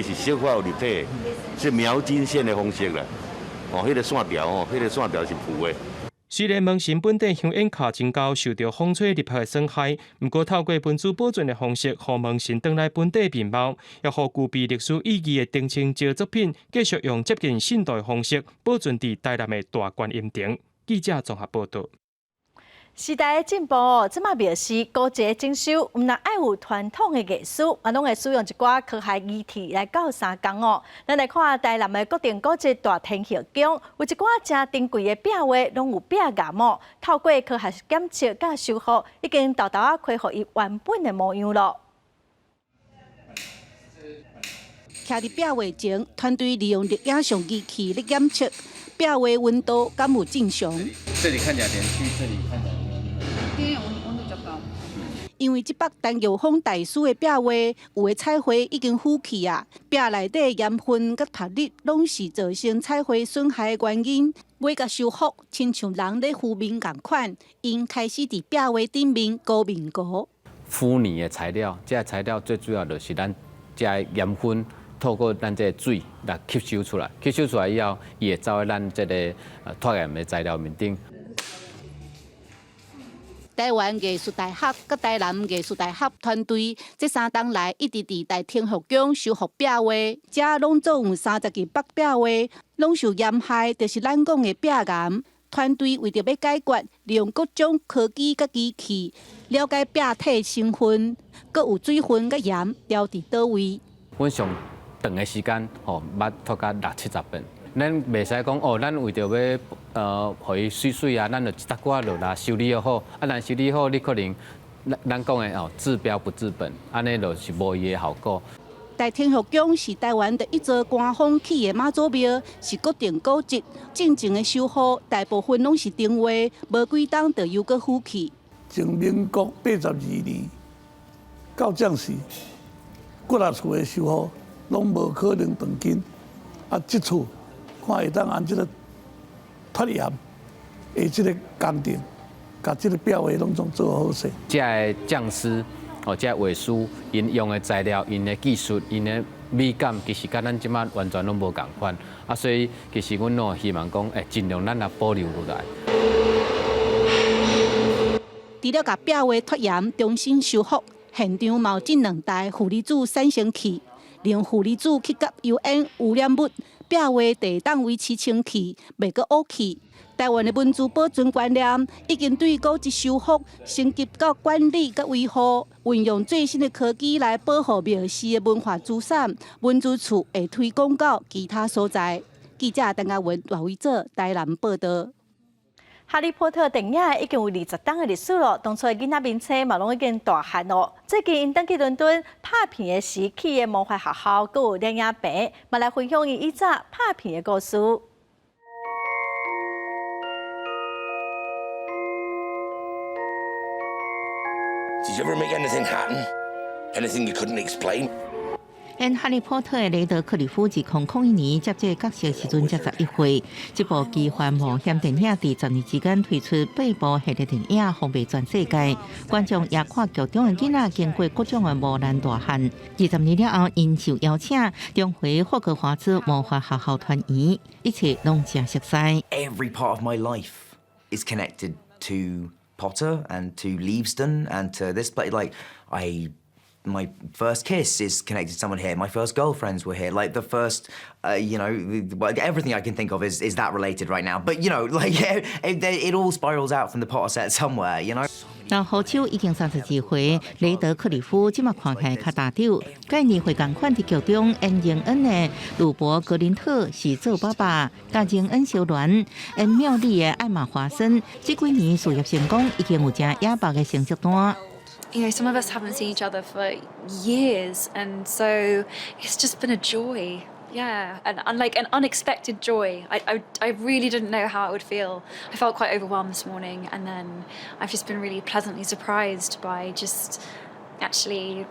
是小可有立體，是描金線的方式啦。哦，彼個線條吼，彼個線條是浮的。雖然門神本底香煙卡真厚，受著風吹日曬的損害，毋過透過文資保存的方式，予門神轉來本底面貌，也予具備歷史意義的燈清石作品，繼續用接近現代方式保存佇台南的大觀音亭。記者綜合報導。時代的進步哦，這馬廟寺古蹟整修，毋但愛有傳統的藝術，嘛攏會使用一寡科學儀器來鬥相共哦。咱來看台南的國定古蹟大天后宮，有一寡誠珍貴的壁畫，攏有壁癌哦。透過科學檢測佮修復，已經沓沓仔恢復伊原本的模樣囉。徛佇壁畫前，團隊利用熱影像儀器咧檢測壁畫溫度敢有正常。這裡看起來連續，這裡看起來。因為這幅陳玉峰大師的壁畫，有的彩繪已經腐去啊，壁內底鹽分佮曝日，攏是造成彩繪損害的原因。欲共修復，親像人咧敷面仝款，𪜶開始佇壁畫頂面糊面糊。敷泥的材料，這个材料最主要就是咱這个鹽分透過咱這个水來吸收出來，吸收出來以後，伊會走去咱這個脫鹽的材料面頂。台灣藝術大學佮台南藝術大學團隊，這三冬來一直佇大天后宮修復壁畫，遮攏總有32幅壁畫，攏受鹽害，就是咱講的壁癌。團隊為著欲解決，利用各種科技佮機器，了解壁體成分，閣有水分佮鹽調佇佗位。阮上長的時間，吼，捌脫甲六七十遍。咱袂使講哦，咱為著欲予伊媠媠啊，咱就一搭寡落來修理好。啊，若修理好，你可能咱講的哦，治標不治本，按呢就是無伊的效果。大天后宮是台灣第一座官方起的媽祖廟，是國定古蹟。進前的修復大部分攏是重畫，無幾冬就又閣腐去。從民國82年到這時，幾若次的修復攏無可能斷根。啊，這次看會當按這个脫鹽的這个工程，共這个壁畫攏總做好勢。這个匠師哦，這个畫師，𪜶用的材料、𪜶的技術、𪜶的美感，其實佮咱這馬完全攏無仝款。啊，所以其實阮攏希望講，會盡量咱來保留落來。除了共壁畫脫鹽重新修復，現場嘛有這兩台負離子產生器，利用負離子去佮油煙污染物，壁畫就會當維持清氣，袂閣烏去。台灣的文資保存觀念已經對古蹟修復升級到管理佮維護，運用最新的科技來保護廟寺的文化資產。文資處會推廣到其他所在。記者陳嘉文、賴維哲台南報導。哈利波特電影已經有20冬的歷史囉，當初的囡仔明星嘛攏已經大漢囉。最近𪜶轉去倫敦拍片的時，去的魔法學校，閣有攝影棚，嘛來分享𪜶以早拍片的故事。 Did you ever make anything happen? Anything you couldn't explain? 演哈利波特的雷德克里夫2001年接這个角色時陣才11歲，這部奇幻冒險電影佇10年之間推出八部系列電影，風靡全世界。觀眾也看劇中的囡仔經過各種的磨難大漢。20年了後，𪜶受邀請重回霍格華茲魔法學校團圓，一切攏誠熟似。 Every part of my life is connected to Potter and to Leavesden and to this place. Like my first kiss is connected to someone here. My first girlfriends were here. Like the first, everything I can think of is that related right now. But like it all spirals out from the Potter set somewhere. 老好手已經32歲，雷德克里夫這馬看起來較大張。佮年歲仝款佇劇中演榮恩的魯伯格林特是做爸爸，佮榮恩相戀演妙麗的艾瑪華森，這幾年事業成功，已經有誠野百的成績單。 Some of us haven't seen each other for years, and so it's just been a joy. Yeah, and like an unexpected joy. I really didn't know how I would feel. I felt quite overwhelmed this morning, and then I've just been really pleasantly surprised by just actually,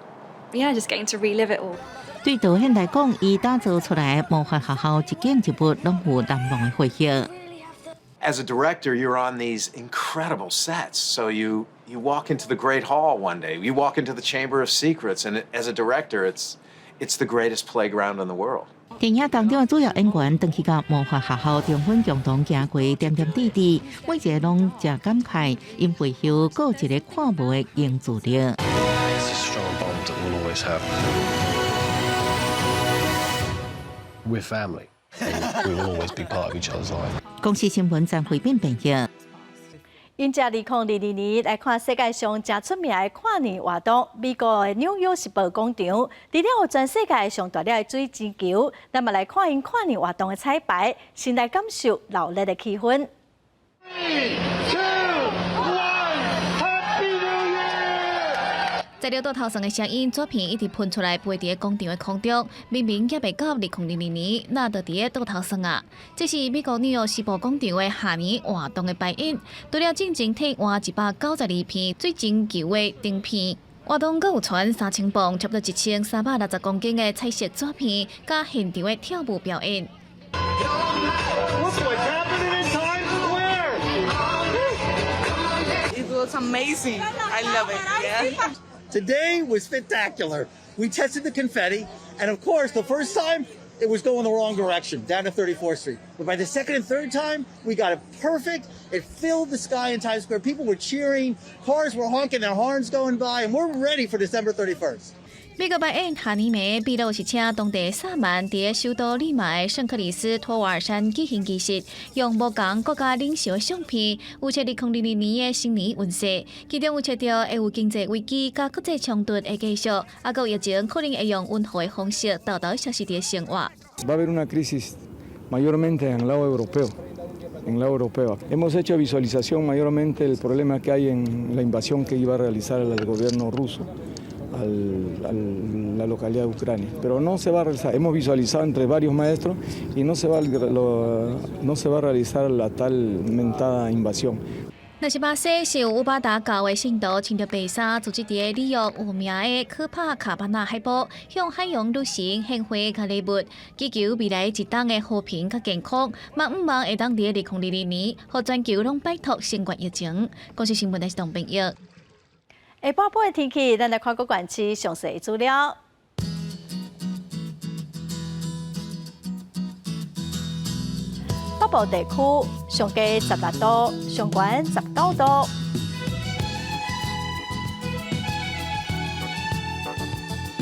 yeah, just getting to relive it all. 對導演來講，伊打造出來的魔法學校一景一物，攏有難忘的回憶。 As a director, you're on these incredible sets, so you You walk into the Great Hall one day, you walk into the Chamber of Secrets, and as a director, it's the greatest playground in the world. 電影當中的主要演員，轉去佮魔法學校中分共同行過點點滴滴，每一个攏誠感慨，𪜶背後閣有一個看無的凝聚力。 It's a strong bond that we'll always have. We're family. And we will always be part of each other's life. 公視新聞張惠斌編譯。迎接2022年來看世界上誠出名的跨年活動，美國的紐約時報廣場，除了有全世界上大粒的水晶球，咱嘛來看𪜶跨年活動的彩排，先來感受鬧熱的氣氛。 Three, two, one, Happy New Year！在了倒頭算的聲音，紙片一直噴出來，飛佇個廣場的空中。明明猶未到2022年，哪就佇咧倒頭算啊？這是美國紐約時報廣場的跨年活動的排演。除了進前替換192片水晶球的燈片，活動閣有傳3000磅，差不多1360公斤的彩色紙片，佮現場的跳舞表演。 Look what's happening in Times Square! It was amazing. I love it. Yeah. Today was spectacular. We tested the confetti, and of course, the first time it was going the wrong direction, down to 34th Street. But by the second and third time, we got it perfect. It filled the sky in Times Square. People were cheering, cars were honking their horns going by, and we're ready for December 31st. 美國排演跨年暝，秘魯是請當地薩曼佇首都利馬的聖克里斯托瓦爾山舉行儀式，用無仝國家領袖的相片，預測2022年的新年運勢，其中預測著會有經濟危機佮國際衝突會繼續，啊，閣有疫情可能會用溫和的方式沓沓消失佇生活。 Va a haber una crisis mayormente en el lado europeo, en el lado europeo. Hemos hecho visualización mayormente del problema que hay en la invasión que iba a realizar el gobierno ruso a la localidad de Ucrania, pero no se va a realizar. Hemos visualizado entre varios maestros y no se va a realizar la tal mentada invasión. 若是巴西是有烏巴達教的信徒穿著白衫，組織佇里約有名的科帕卡巴納海埔，向海洋女神獻花佮禮物，祈求未來一冬的和平佮健康，嘛向望會當佇2022年，予全球攏擺脫新冠疫情。公視新聞的是董炳玉。下晡晡的天氣，咱來看各縣市詳細資料。北部地區上低16度，上懸19度。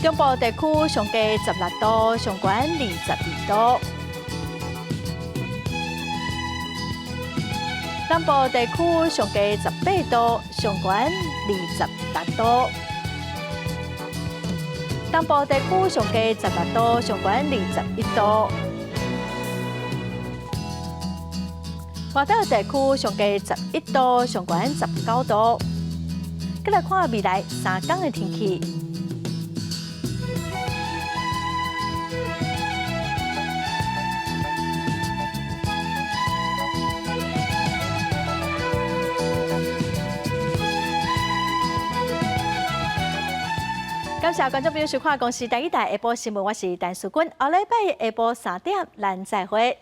中部地區上低16度，上懸22度。南部地區上低18度，上懸26度。東部地區上低16度，上懸21度。外島地區上低11度，上懸19度。閣來看未來3天的天氣。感謝觀眾朋友收看《公視台語台》下晡新聞，我是陳淑君。後禮拜下晡3點，咱再會。